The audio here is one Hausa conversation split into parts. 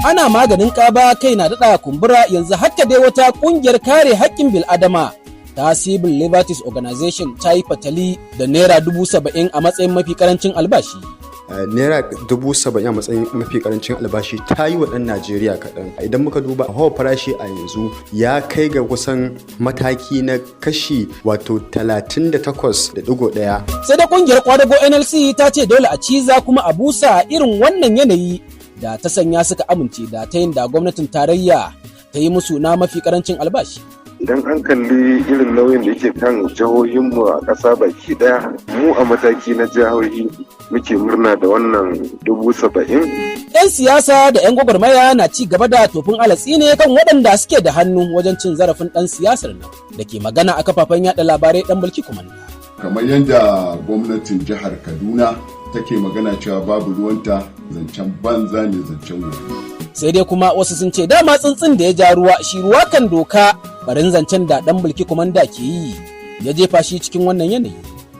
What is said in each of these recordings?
Ana maganin ƙaba kai na daɗa kumbura. Yanzu haka dai wata ƙungiyar kare haƙƙin bil'adama ta Civil Liberties Organization ta yi fatali da ₦70,000 a matsayin mafi karancin albashi. ₦70,000 a matsayin mafi karancin albashi ta yi wa ɗan Najeriya kaɗan. Idan muka duba hawa farashi a yanzu ya kai ga kusan mataki na kashi wato 38.1. Sai da kungiyar kwadago NLC ta ce dole a ciza kuma a busa irin wannan yanayi da ta sanya suka amince da ta yin da gwamnatin tarayya ta yi musu na mafi karancin albashi. Idan an kalli irin nauyin da yake kan jihohinmu a ƙasa baki ɗaya, mu a mataki na jihohi muke murna da wannan 70,000. 'Yan siyasa da 'yan gwagwarmaya na ci gaba da tofin alatsi ne kan waɗanda suke da hannu wajen cin zarafin ɗan siyasar nan da ke magana a kafafen yaɗa labarai, Ɗan Bulki Kumanda. Kamar yadda gwamnatin jihar Kaduna take magana cewa babu ruwanta, zancen banza ne, zancen wuri. Sai dai kuma wasu sun ce dama tsuntsun da ya ja ruwa shi ruwa kan doka. Barin zancen da Ɗan Bulki Kumanda ke yi ya jefa shi cikin wannan yanayi.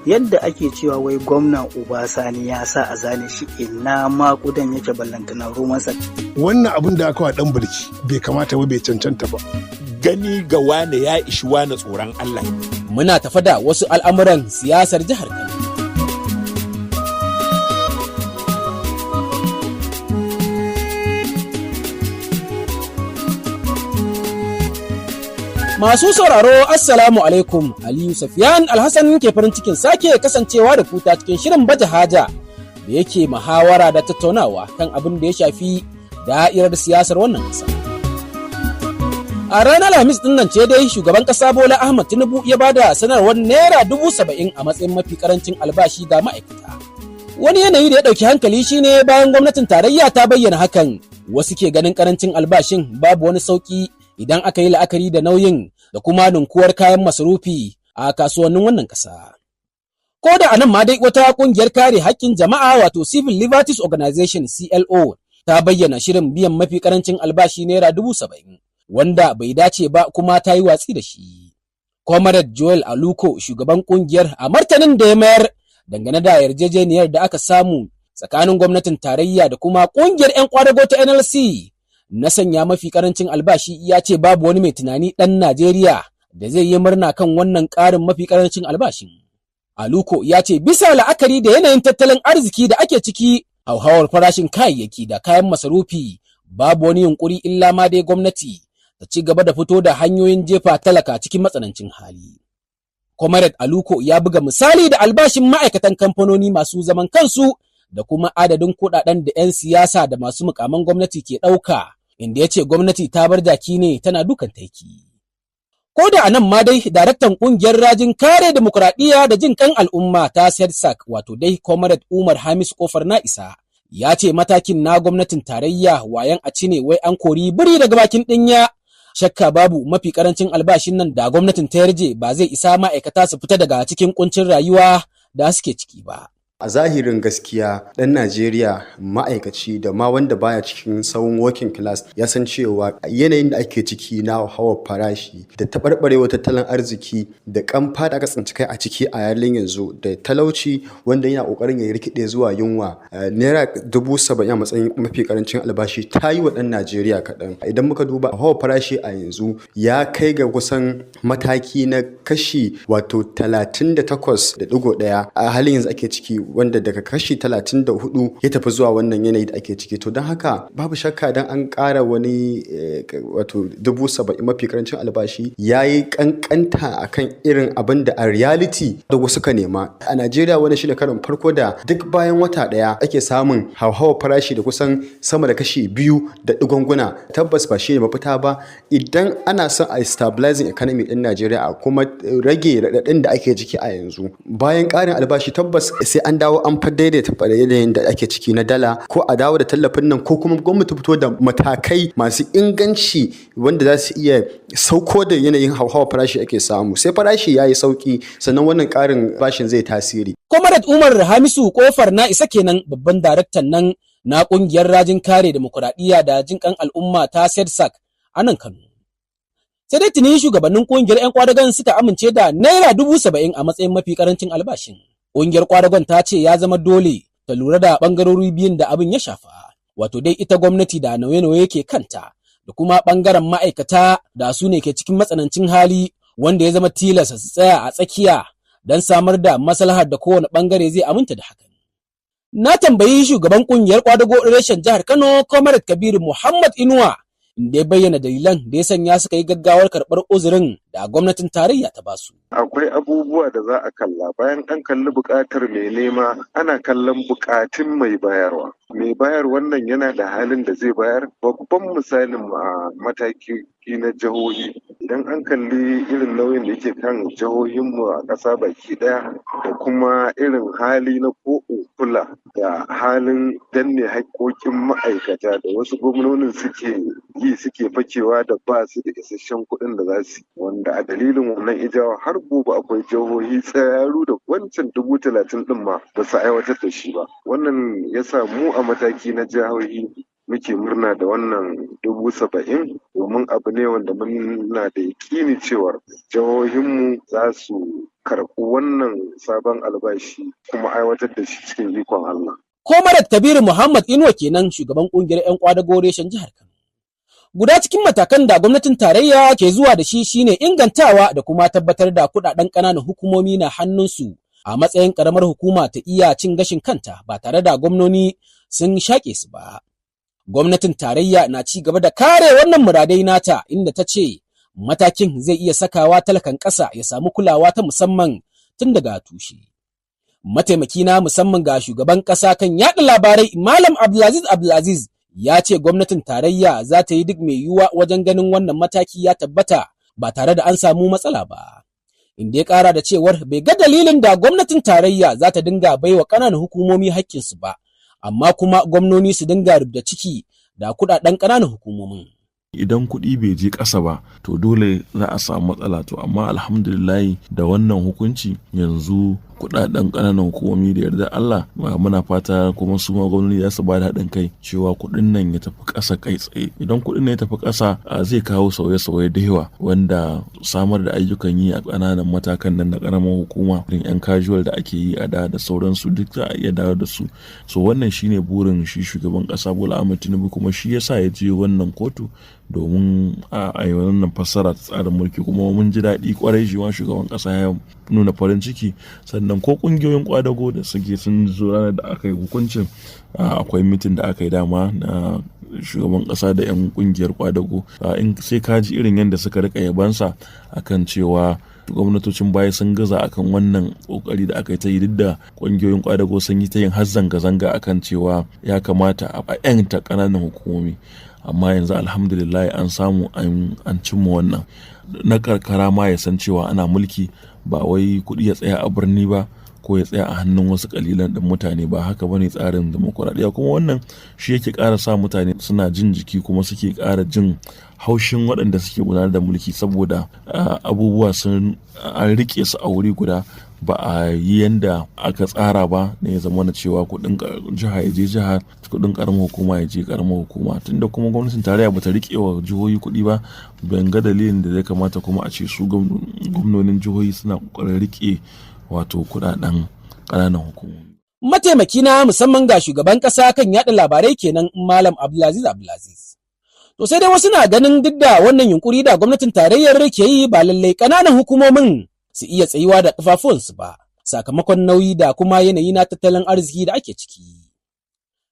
Yadda ake cewa wai gwamna Uba Sani ya sa a zane shi, ina ma kudan yake, ballantana romansa. Wannan abin da aka wa Dan Bulki bai kamata ba, bai cancanta ba. Gani ga wane ya ishi wane tsoron Allah. Muna tafa da wasu al'amuran siyasar jihar Kano. Masu sauraro, Assalamu alaikum. Aliyu Safiyan Alhassan ke farin cikin sake kasancewa da kuta cikin shirin Baje Haja da yake muhawara da tattaunawa kan abin da ya shafi da'irar siyasar wannan ƙasa. A ranar Alhamis din nan ce dai shugaban ƙasa Bola Ahmad Tinubu ya bada sanarwar ₦70,000 a matsayin mafi karancin albashi ga ma'aikata. Wani yanayi da ya ɗauki hankali shine bayan gwamnatin tarayya ta bayyana hakan, wasu ke ganin karancin albashin babu wani sauki idan aka yi la'akari da nauyin da kuma ninkuwar kayan masarufi a kasuwannin wannan ƙasa. Ko da anan ma dai wata ƙungiyar kare haƙƙin jama'a, wato Civil Liberties Organization, CLO, ta bayyana shirin biyan mafi karancin albashi ₦70,000 wanda bai dace ba, kuma ta yi watsi da shi. Comrade Joel Aluko, shugaban ƙungiyar, a martanin da ya mayar dangane da yarjejeniyar da aka samu tsakanin gwamnatin tarayya da kuma ƙungiyar 'yan kwadago ta NLC na sanya mafi karancin albashi, ya ce babu wani mai tunani ɗan Najeriya da zai yi murna kan wannan ƙarin mafi karancin albashin. Aluko ya ce bisa la'akari da yanayin tattalin arziki da ake ciki, hauhawar farashin kayayyaki da kayan masarufi, babu wani yunkuri illa ma dai gwamnati ta ci gaba da fito da hanyoyin jefa talaka cikin matsanancin hali. Comrade Aluko ya buga misali da albashin ma'aikatan kamfanoni masu zaman kansu da kuma adadin kuɗaɗen da 'yan siyasa da masu mukaman gwamnati ke ɗauka, inda ya ce gwamnati ta bar jaki ne tana dukan taiki. Ko da a nan ma dai daraktan kungiyar rajin kare demokuraɗiyya da jin kan al'umma ta SEDSAC, wato dai Comrade Umar Hamis Kofar Na Isa, ya ce matakin na gwamnatin tarayya wayan a ci ne, wai an kori biri daga bakin ɗinya. Shakka babu, mafi karancin albashin nan da gwamnatin ta yarje ba zai isa ma'aikata su fita daga cikin kuncin rayuwa da suke ciki ba. A zahirin gaskiya, ɗan Najeriya ma'aikaci da ma wanda baya cikin sahun working class ya san cewa yanayin da ake ciki na hawa farashi da taɓarɓarewa tattalin arziki da kamfa da aka tsinci kai a ciki a halin yanzu da talauci wanda yana ƙoƙarin ya rikide zuwa yunwa, ₦70,000 a matsayin mafi karancin albashi ta yi wa ɗan Najeriya kaɗan. Idan muka duba hawa farashi a yanzu ya kai ga kusan mataki na kashi wato 38.1 a halin yanzu ake ciki, wanda daga kashi 34 ya tafi zuwa wannan yanayi da ake ciki. To don haka babu shakka dan an ƙara wani wato 70,000 mafi karancin albashi ya yi kankanta akan irin abin da a reality da wasu ka nema a Najeriya. Wani shine karin farko da duk bayan wata ɗaya ake samun hauhawar farashi da kusan sama da kashi biyu da ɗigonguna. Tabbas ba shine mafita ba idan ana son a stabilizing economy ɗin Najeriya a kuma rage raɗaɗin da ake ciki a yanzu. Bayan ƙarin albashi, tabbas sai an dawo an fa daidaita yanayin da ake ciki na dala, ko a dawo da tallafin nan, ko kuma gwamnati fito da matakai masu inganci wanda za su iya sauko da yanayin hauhawar farashi ake samu. Sai farashi ya yi sauki sannan wannan ƙarin bashin zai tasiri. Comrade Umar Hamisu Kofar Na Isa kenan, babban daraktan nan na kungiyar rajin kare demokuraɗiyya da jin kan al'umma ta SEDSAC a nan Kano. Sai dai tuni shugabannin kungiyar 'yan kwadagon suka amince da ₦70,000 a matsayin mafi karancin albashin. Kungiyar kwadagon ta ce ya zama dole ta lura da bangarori biyun da abin ya shafa. Wato dai ita gwamnati da nauye-nauye ke kanta da kuma ɓangaren ma'aikata da su ne ke cikin matsanancin hali wanda ya zama tilasta su tsaya a tsakiya don samar da maslahar da kowane ɓangare zai aminta da hakan. Na tambayi shugaban ƙungiyar kwadago reshen jihar Kano, Comrade Kabiru Muhammad Inuwa, inda ya bayyana dalilan da ya sanya suka yi gaggawar karɓar uzurin da gwamnatin tarayya ta basu. Akwai abubuwa da za a kalla bayan an kalli buƙatar mai nema, ana kallon buƙatun mai bayarwa. Mai bayar wannan yana da halin da zai bayar. Babban misalin a mataki na jihohi, idan an kalli irin nauyin da yake kan jihohinmu a ƙasa baki ɗaya da kuma irin hali na ko kula da halin danne haƙƙoƙin ma'aikata da wasu gwamnonin suke yi, suke fakewa da ba su da isasshen kuɗin da za su, wanda a dalilin wannan ijawa har gobe akwai jihohi tsayaru da wancan 30,000 ɗin ma ba su aiwatar da shi ba. Wannan ya sa mu a mataki na jihohi muke murna da wannan 70,000, domin abu ne wanda muna da yaƙini cewar jihohinmu za su karɓi wannan sabon albashi kuma aiwatar da shi cikin ikon Allah. Comrade Kabiru Muhammad Inuwa kenan, shugaban kungiyar 'yan kwadago reshen jihar Kano. Guda cikin matakan da gwamnatin tarayya ke zuwa da shi shine ingantawa da kuma tabbatar da kudaden ƙananan hukumomi na hannunsu a matsayin ƙaramar hukuma ta iya cin gashin kanta ba tare da gwamnoni sun shaƙe su ba. Gwamnatin tarayya na ci gaba da kare wannan muradai nata, inda ta ce matakin zai iya sakawa talakan ƙasa ya samu kulawa ta musamman tun daga tushe. Mataimaki na musamman ga shugaban ƙasa kan yaɗa labarai, Malam Abdulaziz Abdulaziz, ya ce gwamnatin tarayya za ta yi duk mai yiwuwa wajen ganin wannan mataki ya tabbata ba tare da an samu matsala ba. Inda ya ƙara da cewar bai ga dalilin da gwamnatin tarayya za ta dinga baiwa ƙananan hukumomi haƙƙinsu ba, amma kuma gwamnoni su dinga rubda ciki da kuɗaɗen ƙananan hukumomin. Idan kuɗi bai je ƙasa ba, to dole za a samu matsala. To amma alhamdulillahi, da wannan hukunci yanzu kuɗaɗen ƙananan hukumomi, da yarda Allah muna fata kuma su ma gwamnati za su ba da haɗin kai cewa kuɗin nan ya tafi ƙasa kai tsaye. Idan kuɗin nan ya tafi ƙasa, zai kawo sauye-sauye da yawa, wanda samar da ayyukan yi a ƙananan matakan nan na ƙaramar hukuma, irin 'yan casual da ake yi a da da sauransu, duk za a iya dawo da su. So wannan shine burin shi shugaban ƙasa Bola Ahmed Tinubu, kuma shi yasa ya je wannan kotu domin a yi wannan fassara ta tsarin mulki. Kuma mun ji daɗi kwarai, shi ma shugaban ƙasa ya nuna farin ciki. Sannan ko ƙungiyoyin kwadago da suke sun zo ranar da aka yi hukuncin, akwai meeting da aka yi dama na shugaban ƙasa da 'yan ƙungiyar kwadago, in sai ka ji irin yadda suka rika yabansa akan cewa gwamnatocin baya sun gaza akan wannan kokari da aka yi ta yi, duk da ƙungiyoyin kwadago sun yi ta yin har zanga-zanga akan cewa ya kamata a 'yanta ƙananan hukumomi. Amma yanzu alhamdulillah an samu an cimma wannan. Na karkara ma ya san cewa ana mulki, ba wai kuɗi ya tsaya a birni ba ko ya tsaya a hannun wasu kalilan ɗin mutane. Ba haka bane tsarin demokuraɗiyya. Kuma wannan shi yake ƙara sa mutane suna jin jiki, kuma suke ƙara jin haushin waɗanda suke gudanar da mulki, saboda abubuwa sun an rike su a wuri guda, ba a yi yanda aka tsara ba ne ya zama na cewa kuɗin jiha ya je jiha, kuɗin ƙaramar hukuma ya je ƙaramar hukuma. Tunda kuma gwamnatin tarayya bata rike wa jihohi kuɗi ba, ban ga dalilin da zai kamata kuma a ce su gwamnonin jihohi suna ƙoƙarin rike wato kuɗaɗen ƙananan hukumomi. Mataimaki na musamman ga shugaban ƙasa kan yaɗa labarai kenan, Malam Abdulaziz Abdulaziz. To sai dai wasu na ganin duk da wannan yunkuri da gwamnatin tarayyar ke yi, ba lallai ƙananan hukumomin su iya tsayuwa da ƙafafuwansu ba, sakamakon nauyi da kuma yanayi na tattalin arziki da ake ciki.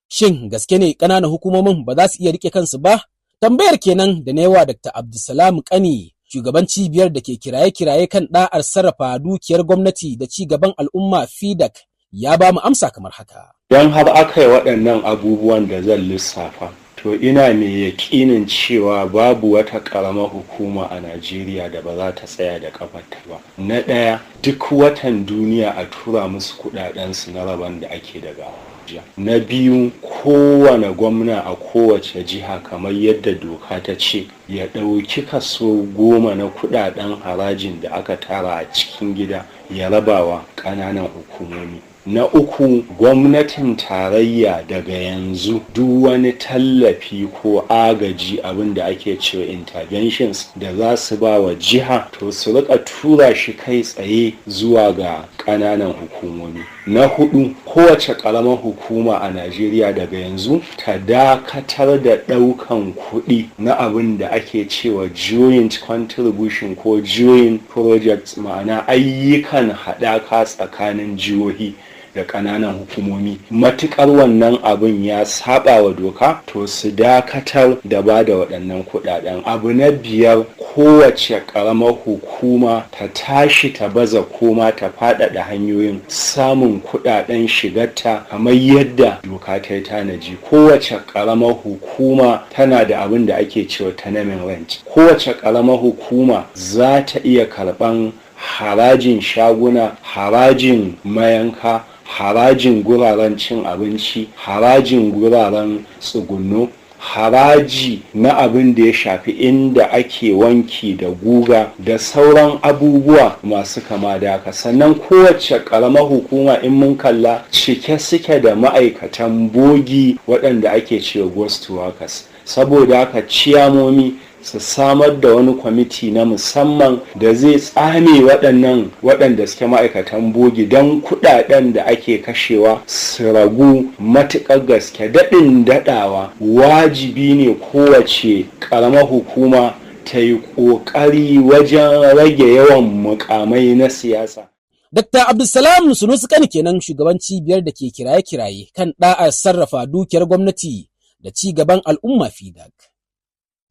Shin gaske ne ƙananan hukumomin ba za su iya rike kansu ba? Tambayar kenan da na yawa Dr. Abdulsalam Kani, shugaban cibiyar da ke kiraye-kiraye kan ɗa'ar sarrafa dukiyar gwamnati da ci gaban al'umma, FIDAC, ya ba mu amsa kamar haka. Don har aka yi waɗannan abubuwan da zan lissafa, to ina mai yaƙinin cewa babu wata ƙaramar hukuma a Najeriya da ba za ta tsaya da ƙafarta ba. Na ɗaya, duk watan duniya a tura musu kuɗaɗensu na rabon da ake daga Abuja. Na biyu, kowane gwamna a kowace jiha, kamar yadda doka ta ce, ya ɗauki kaso 10 na kuɗaɗen harajin da aka tara a cikin gida ya rabawa ƙananan hukumomi. Na uku, gwamnatin tarayya daga yanzu duk wani tallafi ko agaji, abin da ake cewa interventions, da za su ba wa jiha, to su rika tura shi kai tsaye zuwa ga ƙananan hukumomi. Na hudu, kowace ƙaramar hukuma a Najeriya daga yanzu ta dakatar da ɗaukan kuɗi na abin da ake cewa joint contribution ko joint projects, ma'ana ayyukan haɗaka tsakanin jihohi da ƙananan hukumomi. Matuƙar wannan abin ya saba wa doka, to su dakatar da ba da waɗannan kuɗaɗen. Abu na biyar, kowace ƙaramar hukuma ta tashi ta baza koma ta faɗaɗa hanyoyin samun kuɗaɗen shigarta kamar yadda doka ta yi tanaji. Kowace ƙaramar hukuma tana da abin da ake cewa tenement rent. Kowace ƙaramar hukuma za ta iya karɓan harajin shaguna, harajin mayanka, harajin guraren cin abinci, harajin guraren tsugunno, haraji na abin da ya shafi inda ake wanki da guga da sauran abubuwa masu kama da haka. Sannan kowace ƙaramar hukuma, in mun kalla, cike suke da ma'aikatan bogi waɗanda ake cewa ghost workers. Saboda haka ciyamomi su samar da wani kwamiti na musamman da zai tsame waɗannan waɗanda suke ma'aikatan bogi don kuɗaɗen da ake kashewa su ragu matuƙar gaske. Daɗin daɗawa, wajibi ne kowace ƙaramar hukuma ta yi ƙoƙari wajen rage yawan mukamai na siyasa. Dr. Abdulsalam Sunusi Kani kenan, shugaban cibiyar da ke kiraye-kiraye kan ɗa'ar sarrafa dukiyar gwamnati da ci gaban al'umma, FIDAC.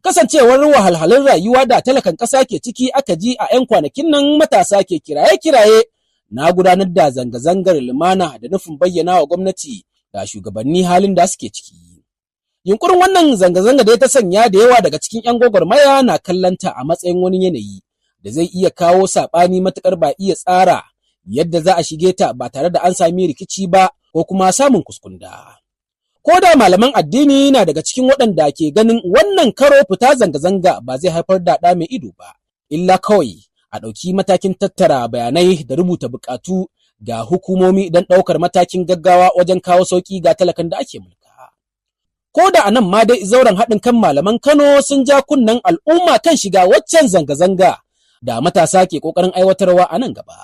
Kasancewar wahalhalun rayuwa da talakan ƙasa ke ciki, aka ji a 'yan kwanakin nan matasa ke kiraye-kiraye na gudanar da zanga-zangar lumana da nufin bayyana wa gwamnati da shugabanni halin da suke ciki. Yunkurin wannan zanga-zanga da ta sanya da yawa daga cikin 'yan gwagwarmaya na kallanta a matsayin wani yanayi da zai iya kawo saɓani, matuƙar ba iya tsara yadda za a shige ta ba tare da an sami rikici ba ko kuma samun kuskunda. Ko da malaman addini na daga cikin waɗanda ke ganin wannan karo fita zanga-zanga ba zai haifar da ɗa mai ido ba, illa kawai a ɗauki matakin tattara bayanai da rubuta buƙatu ga hukumomi don ɗaukar matakin gaggawa wajen kawo sauƙi ga talakan da ake mulka. Ko da a nan ma dai, zauren haɗin kan malaman Kano sun ja kunnen al'umma kan shiga waccan zanga-zanga da matasa ke ƙoƙarin aiwatarwa a nan gaba.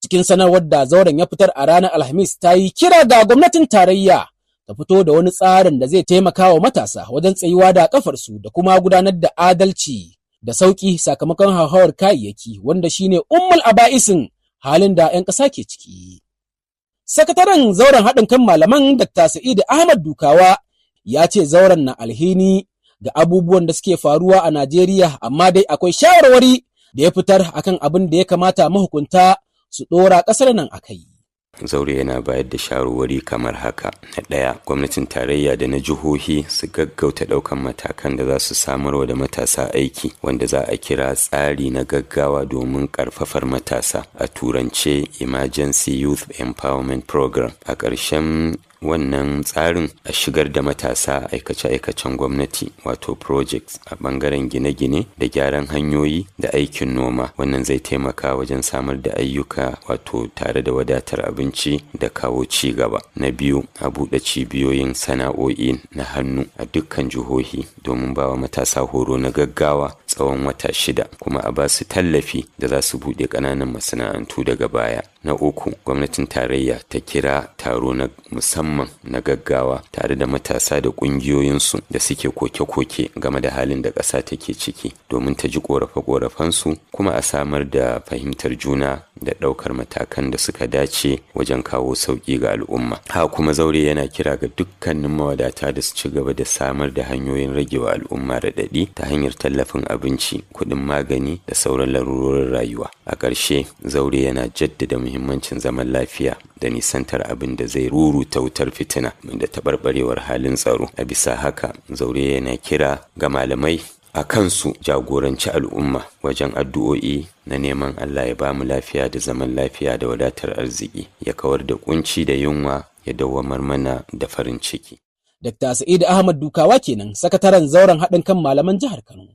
Cikin sanarwar da zauren ya fitar a ranar Alhamis, ta yi kira ga gwamnatin tarayya ta fito da wani tsarin da zai taimaka wa matasa wajen tsayuwa da kafarsu da kuma gudanar da adalci da sauƙi sakamakon hauhawar kayayyaki, wanda shine ummul aba'isin halin da 'yan ƙasa ke ciki. Sakataren zauren haɗin kan malaman, Dr. Sa'idu Ahmad Dukawa, ya ce zauren na alhini ga abubuwan da suke faruwa a Najeriya, amma dai akwai shawarwari da ya fitar akan abin da ya kamata mahukunta su ɗora ƙasar nan a kai. Zaure yana bayar da shawarwari kamar haka: Na ɗaya, gwamnatin tarayya da na jihohi su gaggauta ɗaukan matakan da za su samarwa da matasa aiki, wanda za a kira tsari na gaggawa domin ƙarfafar matasa, a turance Emergency Youth Empowerment Program. A ƙarshen wannan tsarin, a shigar da matasa aikace-aikacen gwamnati, wato projects, a ɓangaren gine-gine da gyaran hanyoyi da aikin noma. Wannan zai taimaka wajen samar da ayyuka, wato tare da wadatar abinci da kawo ci gaba. Na biyu, a buɗe cibiyoyin sana'o'i na hannu a dukkan jihohi domin bawa matasa horo na gaggawa tsawon wata 6, kuma a ba su tallafi da za su buɗe ƙananan masana'antu daga baya. Na uku, gwamnatin tarayya ta kira taro na musamman na gaggawa tare da matasa da ƙungiyoyinsu da suke koke-koke game da halin da ƙasa take ciki, domin ta ji ƙorafe-ƙorafensu, kuma a samar da fahimtar juna da ɗaukar matakan da suka dace wajen kawo sauƙi ga al'umma. Ha kuma, zaure yana kira ga dukkanin mawadata da su ci gaba da samar da hanyoyin ragewa al'umma raɗaɗi ta hanyar tallafin abinci, kuɗin magani da sauran larurorin rayuwa. A ƙarshe, zaure yana jaddada muhimmancin zaman lafiya da nisantar abin da zai ruruta wutar fitina da taɓarɓarewar halin tsaro. A bisa haka, zaure yana kira ga malamai a kansu jagoranci al'umma wajen addu'o'i na neman Allah ya bamu lafiya da zaman lafiya da wadatar arziki, ya kawar da kunci da yunwa, ya dawwamar mana da farin ciki. Dr. Sa'idu Ahmad Dukawa kenan, sakataren zauren haɗin kan malaman jihar Kano.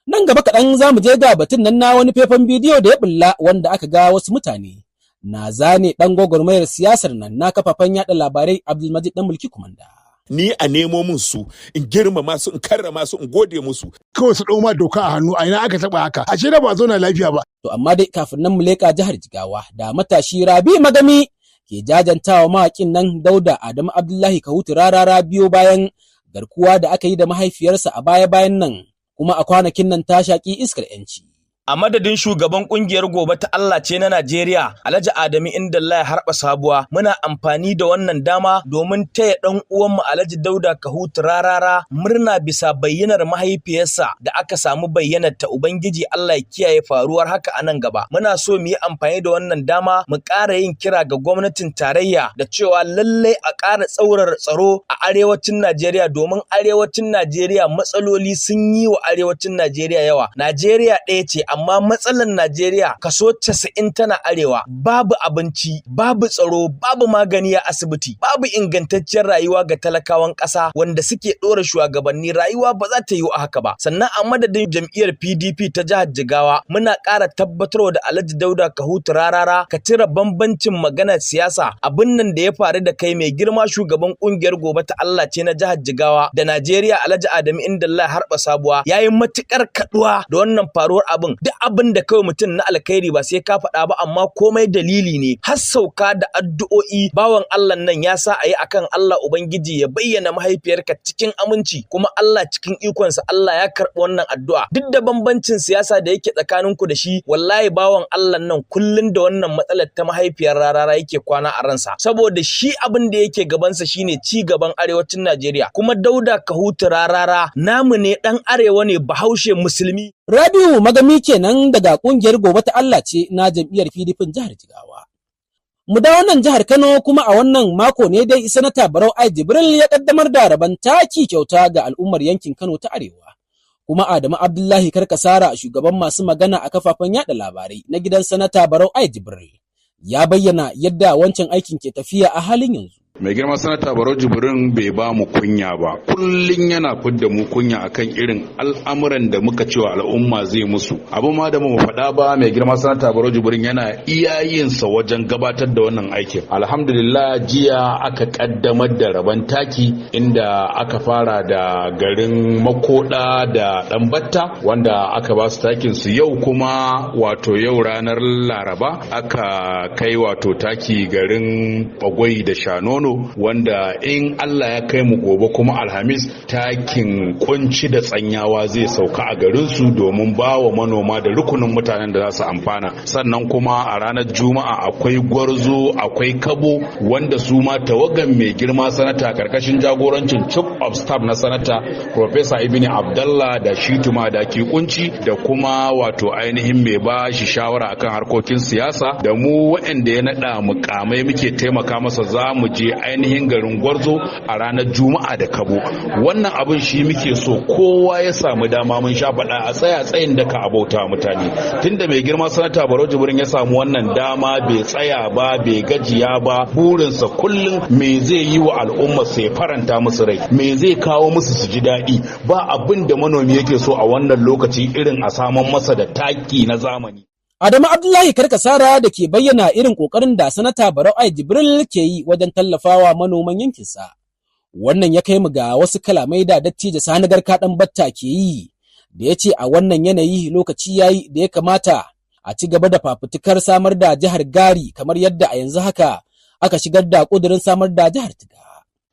Nan gaba kaɗan za mu je ga batun nan na wani faifan bidiyo da ya bulla, wanda aka ga wasu mutane Na zane ɗan gwagwarmayar siyasar nan na kafafen yaɗa labarai Abdulmajid Dan Mulki Kumanda. Ni a nemo min su, in girmama su, in karrama su, in gode musu. Kawai su ɗau ma doka a hannu, a ina aka taɓa haka? Ashe da ba zauna lafiya ba. To amma dai kafin nan mu leƙa jihar Jigawa da matashi Rabi Magami ke jajantawa mawaƙin nan Dauda Adamu Abdullahi Kahutu Rarara biyo bayan garkuwa da aka yi da mahaifiyarsa a baya-bayan nan, kuma a kwanakin nan ta shaƙi iskar 'yanci. A madadin shugaban kungiyar Gobe ta Allah ce na Najeriya, Alhaji Adamu Indallahi Harba Sabuwa, muna amfani da wannan dama domin taya dan uwanmu Alhaji Dauda Kahutu Rarara murna bisa bayyanar mahaifiyarsa da aka samu bayyanar ta. Ubangiji Allah ya kiyaye faruwar haka a nan gaba. Muna so mu yi amfani da wannan dama mu ƙara yin kira ga gwamnatin tarayya da cewa lallai a ƙara tsaurara tsaro a arewacin Najeriya, domin arewacin Najeriya matsaloli sun yi wa arewacin Najeriya yawa. Najeriya ɗaya ce, amma matsalar Najeriya kaso 90 tana arewa. Babu abinci, babu tsaro, babu magani a asibiti, babu ingantacciyar rayuwa ga talakawan ƙasa wanda suke ɗora shugabanni. Rayuwa ba za ta yiwu a haka ba. Sannan a madadin jam'iyyar PDP ta jihar Jigawa, muna ƙara tabbatarwa da Alhaji Dauda Kahutu Rarara, ka cire bambancin maganar siyasa. Abin nan da ya faru da kai, mai girma shugaban kungiyar Gobe ta Allah ce na jihar Jigawa da Najeriya, Alhaji Adamu Indallahi Harba Sabuwa, yayi matukar kaduwa da wannan faruwar abin. Duk abin da kawai mutum na alkhairi ba sai ka faɗa ba, amma komai dalili ne. Har sauka da addu'o'i bawan Allah nan ya sa a yi akan Allah Ubangiji ya bayyana mahaifiyarka cikin aminci, kuma Allah cikin ikonsa Allah ya karɓi wannan addu'a. Duk da bambancin siyasa da yake tsakaninku da shi, wallahi bawan Allah nan kullun da wannan matsalar ta mahaifiyar Rarara yake kwana a ransa, saboda shi abin da yake gabansa shine ci gaban arewacin Najeriya. Kuma Dauda Kahutu Rarara namu ne, dan arewa ne, Bahaushe, musulmi. Rabiu Magami kenan daga kungiyar Gobe ta Allah ce na jam'iyyar PDP jihar Jigawa. Mu dawo nan jihar Kano kuma, a wannan mako ne dai Sanata Barau Ai Jibril ya kaddamar da rabon taki kyauta ga al'ummar yankin Kano ta Arewa. Kuma Adamu Abdullahi Karkasara, shugaban masu magana a kafafen yada labarai na gidan Sanata Barau Ai Jibril, ya bayyana yadda wancan aikin ke tafiya a halin yanzu. Mai girma Sanata Barau Jibrin bai ba mu kunya ba. Kullun yana fidda mu kunya akan irin al'amuran da muka cewa al'umma zai musu. Abu ma da mu faɗa ba, mai girma Sanata Barau Jibrin yana iyayensa wajen gabatar da wannan aikin. Alhamdulillah, jiya aka kaddamar da rabon taki, inda aka fara da garin Makoda da Ɗanbatta, wanda aka ba su takin su. Yau kuma, wato yau ranar Laraba, aka kai wato taki garin Bagwai da Shanono, wanda in Allah ya kai mu gobe kuma Alhamis, takin Kunci da Tsanyawa zai sauka a garinsu domin ba wa manoma da rukunin mutanen da za su amfana. Sannan kuma a ranar Juma'a akwai Gwarzo, akwai Kabo, wanda su ma tawagan mai girma sanata karkashin jagorancin chief of staff na sanata, Professor Ibini Abdallah, da Shituma da ke Kunci, da kuma wato ainihin mai ba shi shawara akan harkokin siyasa, da mu waɗanda ya naɗa mukamai muke taimaka masa, za mu je ainihin garin Gwarzo a ranar Juma'a da Kabo. Wannan abin shi muke so kowa ya samu dama. Mun sha faɗa, a tsaya tsayin daka a bauta mutane. Tunda mai girma Sanata Barau Jibrin ya samu wannan dama, bai tsaya ba, bai gajiya ba. Burinsa kullum me zai yi wa al'umma sai faranta musu rai, me zai kawo musu su ji daɗi. Ba abin da manomi yake so a wannan lokaci irin a saman masa da taki na zamani. Adamu Abdullahi Karkasara da ke bayyana irin ƙoƙarin da Sanata Barau Ai Jibril ke yi wajen tallafawa manoman yankinsa. Wannan ya kai mu ga wasu kalamai da dattijo Sani Garka Ɗan Batta ke yi, da ya ce a wannan yanayi lokaci yayi da ya kamata a ci gaba da fafutukar samar da jihar Gari, kamar yadda a yanzu haka aka shigar da ƙudurin samar da jihar Tiga.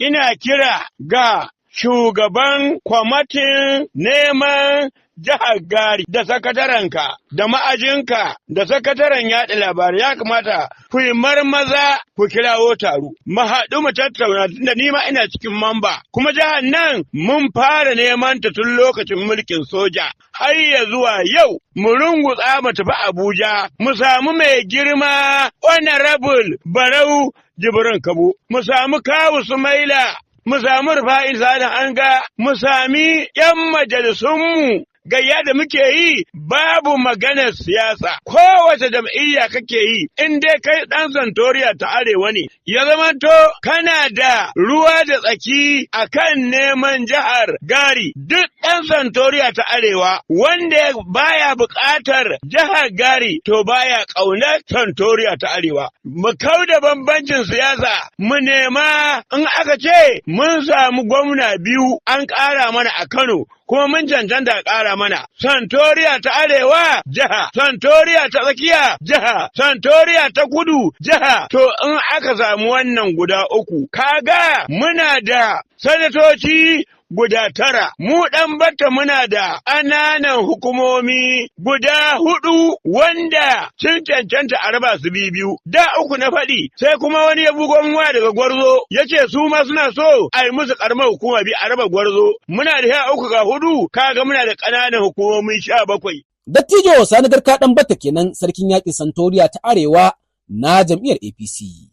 Ina kira ga shugaban kwamitin neman jihar Gari da sakatarenka da ma'ajinka da sakataren yaɗa labarai, ya kamata ku yi marmaza ku kirawo taro. Mu haɗu mu tattauna, tunda ni ma ina cikin mamba. Kuma jihar nan mun fara neman ta tun lokacin mulkin soja har ya zuwa yau. Mu rungutsa mu tafi Abuja mu samu mai girma Honorable Barau Jibrin Kabo, mu samu Kawu Sumaila, mu samu Rufa'i Sani Anga, mu sami 'yan majalisunmu. Gayya da muke yi babu maganar siyasa. Kowace jam'iyya kake yi, in dai kai ɗan Santoriya ta Arewa ne, ya zamanto kana da ruwa da tsaki akan neman jihar Gari. Duk ɗan Santoriya ta Arewa wanda baya buƙatar jihar Gari, to baya ƙaunar Santoriya ta Arewa. Mu kau da bambancin siyasa, mu nema. In aka ce mun samu gwamna biyu an ƙara mana a Kano, kuma mun cancanta a ƙara mana. Santoriya ta Arewa jiha, Santoriya ta Tsakiya jiha, Santoriya ta Kudu jiha. To, in aka samu wannan guda uku, kaga muna da sanatoci guda 9. Mu ɗan batta muna da ƙananan hukumomi guda hudu wanda sun cancanta a raba su biyu. Da uku na faɗi, sai kuma wani ya bugo waya daga Gwarzo, ya ce su ma suna so a yi musu ƙaramar hukuma biyu, a raba Gwarzo. Muna da 13 ga hudu, kaga muna da ƙananan hukumomi 17. Dattijo Sani Garka ɗan Batta kenan, sarkin yaƙin Santoriya ta Arewa na jam'iyyar APC.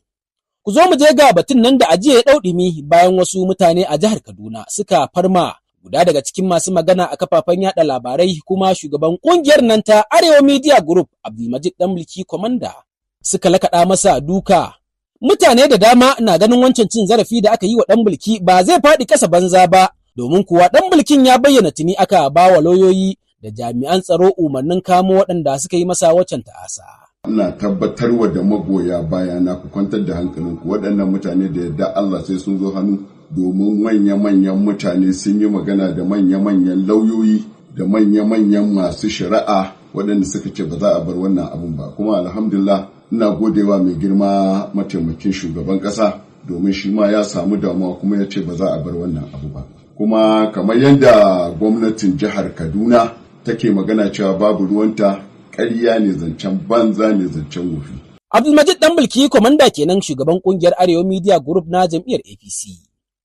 Ku zo mu je ga batun nan da ajiya ya ɗau ɗimi bayan wasu mutane a jihar Kaduna suka farma guda daga cikin masu magana a kafafen yada labarai kuma shugaban ƙungiyar nan ta Arewa Media Group, Abdulmajid Dan Mulki Komanda, suka lakaɗa masa duka. Mutane da dama na ganin wancan cin zarafi da aka yi wa ɗan mulki ba zai faɗi ƙasa banza ba, domin kuwa ɗan mulkin ya bayyana tuni aka ba wa lauyoyi da jami'an tsaro umarnin kamo waɗanda suka yi masa waccan ta'asa. Ina tabbatarwa da magoya bayana, ku kwantar da hankalinku, waɗannan mutane da yadda Allah sai sun zo hannu, domin manya-manyan mutane sun yi magana da manya-manyan lauyoyi da manya-manyan masu shari'a waɗanda suka ce ba za a bar wannan abun ba. Kuma alhamdulillah, ina godewa mai girma mataimakin shugaban ƙasa, domin shi ma ya samu damuwa kuma ya ce ba za a bar wannan abu ba. Kuma kamar yadda gwamnatin jihar Kaduna take magana cewa babu ruwanta, ƙarya ne, zancen banza ne, zancen wofi. Abdulmajid Dan Mulki Komanda kenan, shugaban kungiyar Arewa Media Group na jam'iyyar APC.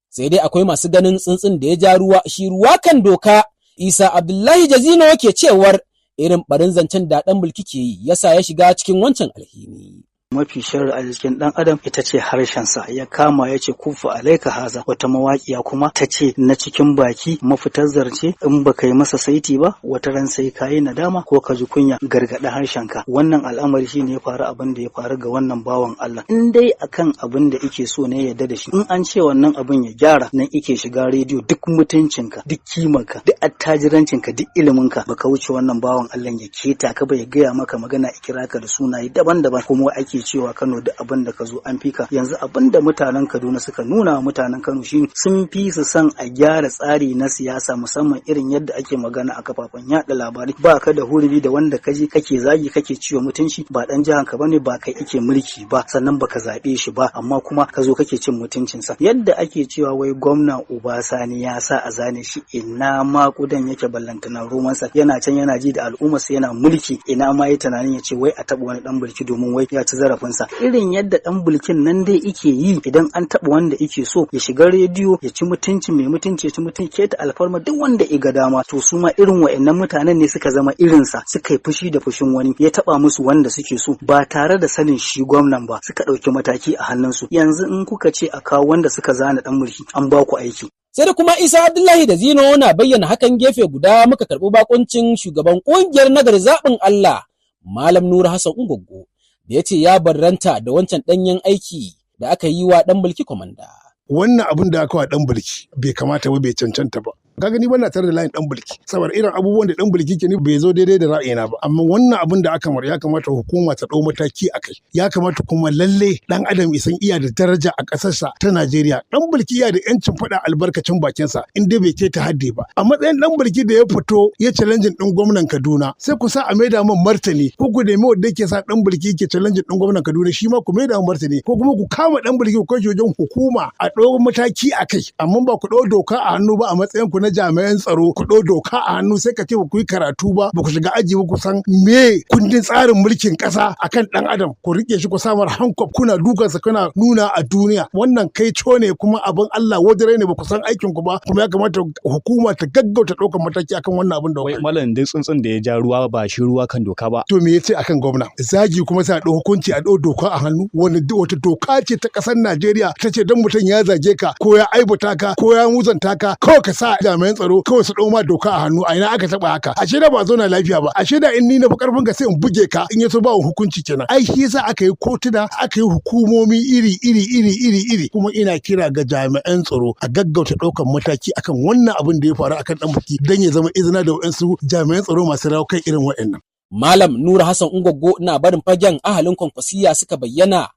Sai dai akwai masu ganin tsuntsun da ya ja ruwa shi ruwa kan doka. Isa Abdullahi Jazino ke cewar irin barin zancen da Dan Mulki ke yi yasa ya shiga cikin wancan alhini. Mafi sharri a jikin dan adam ita ce harshensa. Ya kama ya ce kufu alaika haza. Wata mawaƙiya kuma ta ce na cikin baki mafitar zarce, in baka yi masa saiti ba, wata ran sai ka yi nadama ko ka ji kunya. Gargaɗi harshenka. Wannan al'amari shine ya faru, abin da ya faru ga wannan bawan Allah. In dai akan abin da yake so ne ya yarda da shi, in an ce wannan abin ya gyara, nan yake shiga rediyo. Duk mutuncinka, duk kimarka, duk attajirancinka, duk iliminka, baka wuce wannan bawan Allah ya keta ka ba, ya gaya maka magana, ya kira ka da sunaye daban-daban. Kuma ake cewa Kano duk abin da ka zo an fika. Yanzu abin da mutanen Kaduna suka nuna wa mutanen Kano shi sun fi su son a gyara tsari na siyasa, musamman irin yadda ake magana a kafafen yada labarai. Ba ka da hurumi da wanda ka je kake zagi, kake ciwo mutunci, ba dan jihar ka bane, ba kai ake mulki ba, sannan baka zabe shi ba, amma kuma ka zo kake cin mutuncinsa. Yadda ake cewa wai gwamna Uba Sani ya sa a zane shi, ina ma kudan yake ballantana romansa? Yana can yana ji da al'ummarsa, yana mulki, ina ma yi tunanin ya ce wai a taɓa wani dan mulki domin wai ya ci zarafinsa? Irin yadda dan bulkin nan dai ike yi, idan an taɓa wanda ike so, ya shiga rediyo ya ci mutuncin mai mutunci, ya ci mutunci, keta alfarma duk wanda ya ga dama. To, su ma irin wa'annan mutanen ne suka zama irinsa, suka yi fushi da fushin wani ya taɓa musu wanda suke so ba tare da sanin shi gwamnan ba, suka ɗauki mataki a hannunsu. Yanzu in kuka ce a kawo wanda suka zana dan mulki, an ba ku aiki. Sai da kuma Isa Abdullahi da Zino na bayyana hakan, gefe guda muka karɓi bakuncin shugaban ƙungiyar Nagari Zaɓin Allah, Malam Nura Hassan Ungoggo, da ya ce ya barranta da wancan ɗanyen aiki da aka yi wa ɗan mulki kwamanda. Wannan abin da aka wa ɗan mulki bai kamata ba, bai cancanta ba. Ka gani, bana tare da layin dan bulki, saboda irin abubuwan da dan bulki ke ni bai zo daidai da ra'ayina ba. Amma wannan abin da aka mar, ya kamata hukuma ta dau mataki akai. Ya kamata kuma lalle dan adam isan iya da daraja a ƙasarsa ta Najeriya. Dan bulki iya da yancin faɗa albarkacin bakinsa in dai bai keta haddi ba. A matsayin dan bulki da ya fito ya challenge din gwamnan Kaduna, sai ku sa a maida min martani, ko ku nemi wanda yake sa dan bulki yake challenge din gwamnan Kaduna, shi ma ku maida min martani, ko kuma ku kama dan bulki ku kai shi wajen hukuma a ɗau mataki akai. Amma ba ku ɗau doka a hannu ba. A matsayin ku na jami'an tsaro, ku ɗau doka a hannu, sai ka ce ba ku yi karatu ba, ba ku shiga aji ba, ku san me kundin tsarin mulkin ƙasa akan ɗan adam. Ku rike shi, ku samar handcuff, kuna dukansa, kuna nuna a duniya. Wannan kai ne kuma abin Allah wadare ne. Ba ku san aikin ku ba. Kuma ya kamata hukuma ta gaggauta ɗaukar mataki akan wannan abin da Wai malam, duk tsuntsun da ya ja ruwa ba shi ruwa kan doka ba. To, me yace akan gwamna? Zagi kuma sai a ɗau hukunci, a ɗau doka a hannu? Wani wata doka ce ta ƙasar Najeriya ta ce don mutum ya zage ka, ko ya aibata ka, ko ya muzanta ka, kawai ka sa jami'an tsaro kawai su ɗau ma doka a hannu. A ina aka taɓa haka? Ashe da ba zauna lafiya ba. Ashe da in ni na fi karfin ka sai in buge ka, in yaso ba hukunci kenan. Ai shi yasa aka yi kotuna, aka yi hukumomi iri iri iri iri iri. Kuma ina kira ga jami'an tsaro a gaggauta ɗaukan mataki akan wannan abin da ya faru akan dan buki, dan ya zama izina da waɗansu jami'an tsaro masu rawa kai irin waɗannan. Malam Nura Hassan Ungwaggo na barin fagen, ahalin Kwankwasiya suka bayyana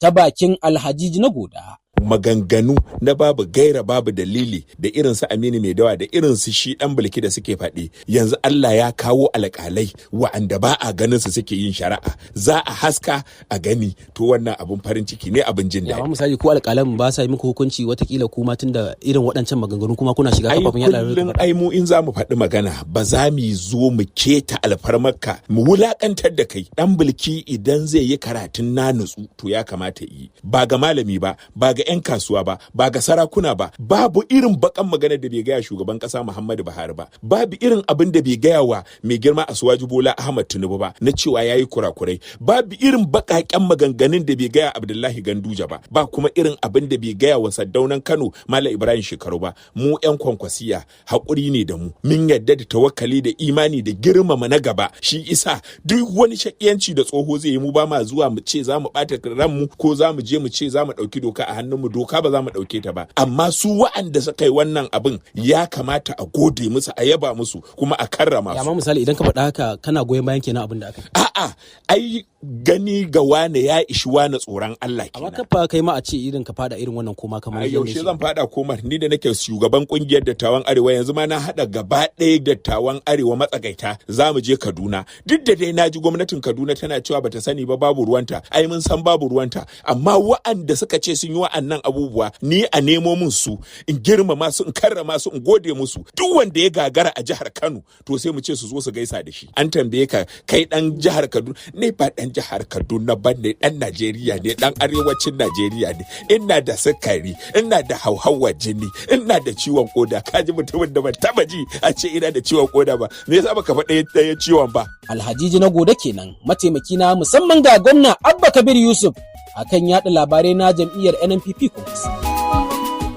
ta bakin Alhajiji na Goda. Maganganu na babu gaira babu dalili da irin su Aminu Mai Dawa da irin su shi dan Bulki da suke faɗi, yanzu Allah ya kawo alƙalai wa'anda ba a ganin su suke yin shari'a, za a haska a gani. To wannan abun farin ciki ne, abun jin daɗi. Amma misali ko alƙalan ba sa yi muku hukunci, watakila kuma tunda irin waɗancan maganganu kuma kuna shiga kafafen yaɗa labarai. Ai mu in za mu faɗi magana ba za mu zo mu keta alfarmarka mu wulakantar da kai. Dan Bulki idan zai yi karatun na nutsu to ya kamata yi ba ga malami ba, ba ga 'yan kasuwa ba, ba ga sarakuna ba. Babu irin bakan magana da bai gaya shugaban kasa Muhammadu Buhari ba, babu irin abin da bai gaya wa mai girma Asuwaju Bola Ahmad Tinubu ba na cewa yayi kurakurai, babu irin bakaken maganganun da bai gaya Abdullahi Ganduje ba, ba kuma irin abin da bai gaya wa Saddaunan Kano Malam Ibrahim Shekaru ba. Mu 'yan Kwankwasiya haƙuri ne da mu, mun yadda da tawakkali da imani da girmama na gaba. Shi isa duk wani shakiyanci da tsoho zai yi, mu ba ma zuwa mu ce za mu ɓata ranmu ko za mu je mu ce za mu ɗauki doka a hannunmu. Doka ba za mu ɗauke ta ba, amma su wa'anda suka yi wannan abin ya kamata a gode musu, a yaba musu, kuma a karrama su. Amma misali idan ka faɗa haka, kana goyon bayan kenan abin da aka yi? A'a, ai gani ga wane ya ishi wane tsoron Allah kenan. Amma kafa kai ma a ce irin ka fada irin wannan koma kamar a yaushe zan fada komar? Ni da nake shugaban kungiyar dattawan Arewa, yanzu ma na hada gaba ɗaya dattawan Arewa matsakaita, za mu je Kaduna. Duk da dai na ji gwamnatin Kaduna tana cewa bata sani ba, babu ruwanta. Ai mun san babu ruwanta, amma wa'anda suka ce sun yi wa'annan abubuwa, ni a nemo min su, in girmama su, in karrama su, in gode musu. Duk wanda ya gagara a jihar Kano to sai mu ce su zo su gaisa da shi. An tambaye ka, kai dan jihar Kaduna ne? Ba dan jihar Kaduna ba ne, dan Najeriya ne, dan arewacin Najeriya ne. Ina da sukari, ina da hauhawar jini, ina da ciwon koda. Kaji mutumin da ban taba ji a ce ina da ciwon koda ba. Me yasa baka faɗa ɗaya ciwon ba? Alhajiji na Goda kenan, mataimaki na musamman ga gwamna Abba Kabir Yusuf akan yaɗa labarai na jam'iyyar NNPP Congress.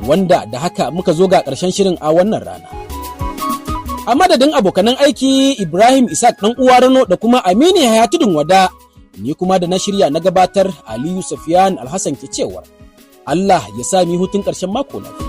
Wanda da haka muka zo ga ƙarshen shirin a wannan rana. A madadin abokanan aiki Ibrahim Isaac ɗan uwa Rano da kuma Aminu Yahaya Tudun Wada, ni kuma da na shirya na gabatar, Aliyu Safiyan Alhassan, ke cewar Allah ya sa mi hutun ƙarshen mako lafiya.